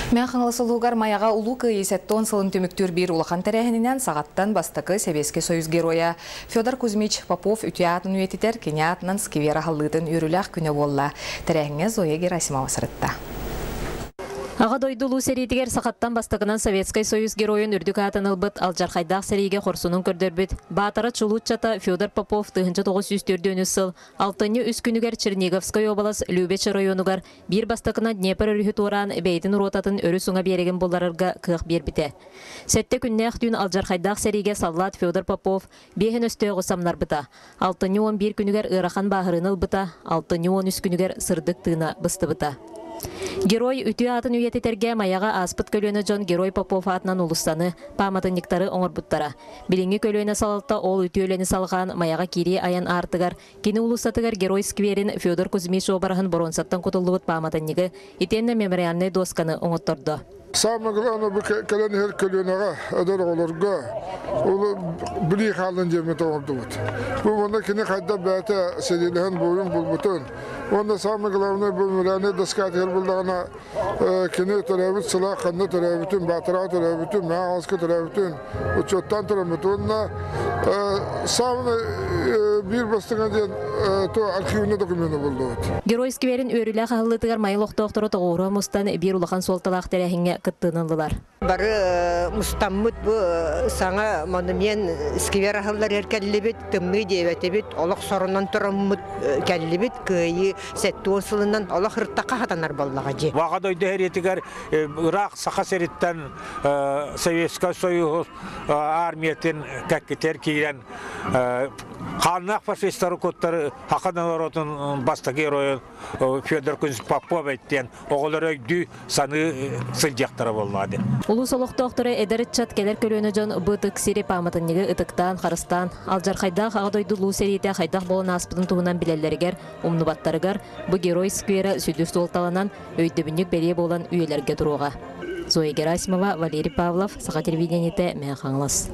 Мэҥэ Хаҥалас улууһугар Майаҕа Улуу Кыайыы 70 сылын түмүктүүр биир улахан тэрээһининэн саҕаттан бастакы Сэбиэскэй Союз геройа Федор Кузьмич Попов үтүө аатын үйэтитэр кини аатынан сквер аһыллыытын үөрүүлээх күнэ буолла. Тэрээһиҥҥэ Зоя Герасимова сырытта. Аҕа дойду Улуу сэриитигэр сахаттан бастакынан Советскай Союз геройун үрдүк аатын ылбыт, алдьархайдаах сэриигэ хорсунун көрдөрбүт Баатара чулуу ыччата Федор Попов 1904 сыл алтынньы 3 күнүгэр Черниговскай уобалас Любеч оройуонугар биир бастакынан Днепр өрүһү туораан бэйэтин ротатын өрүс уҥа биэрэгин булларарга кыах биэрбитэ. 7 күннээх түүн алдьархайдаах сэриигэ саллаат Федор Попов биэһин өстөөҕү самнарбыта. Алтынньы 11 күнүгэр ыарахан бааһырыыны ылбыта, алтынньы 13 күнүгэр сырдык тыына быстыбыта. Герой үтүө аатын үйэтитэргэ Майаҕа ааспыт көлүөнэ дьон Герой Попов аатынан уулуссаны, пааматынньыктары оҥорбуттара. Билиҥҥи көлүөнэ салалта ол үтүө үлэни салҕаан Майаҕа киирии айан аартыгар кини уулуссатыгар Герой скверин Федор Кузьмич уобараһын боруонсаттан кутуллубут пааматынньыгы итиэннэ мемориальнай дуосканы оҥоттордо. Самое главное, бу кэлэн иһэр көлүөнэҕэ, эдэр оҕолорго билии хааллын диэммит оҥордубут. Бу манна кини хайдах бэйэтэ сэриилэһэн буойун булбутун, уонна самое главное, бу мемориальнай доска тиһэр буллаҕына, кини төрөөбүт сыла, ханна төрөөбүтүн, Баатараҕа төрөөбүтүн, Мэҥэ Хаҥаласка төрөөбүтүн учуоттаан тураммыт. Уонна самый биир бастыҥа диэн то архивный документы буллубут. Герой скверин үөрүүлээх аһыллыытыгар Майа олохтоохторо тоҕуоруһа мустан биир улахан суолталаах тэрээһиҥҥэ кыттыыны ыллылар. Бары мустаммыт бу саҥа монумент сквер аһыллар кэллибит, тымныы диэбэтибит, олох сорунан тураммыт кэллибит, Кыайыы 70 сылынан олох ыртахха хатанар буоллаҕа дии. Аҕа дойду сэриитигэр ыраах Саха сириттэн Советскай Союз армиятын кэккэтигэр киирэн хааннаах фашистары куттары саха норуотун бастакы геройун Федор Кузьмич Попов диэн оҕолор өйдүү саныы сылдьыахтара буоллаҕа диэн. Улуус олохтоохторо, эдэр ыччат, кэлэр көлүөнэ дьон бу ытык сири, пааматынньыгы ытыктаан, харыстаан, алдьархайдаах Аҕа дойду Улуу сэриитэ хайдах буолан ааспытын туһунан билэллэригэр, умнубаттарыгар бу Герой сквера сүдү суолталанан, өйдөбүнньүк бэлиэ буолан үйэлэргэ туруоҕа. Зоя Герасимова, Валерий Павлов, Саха телевидениетэ, Мэҥэ Хаҥалас.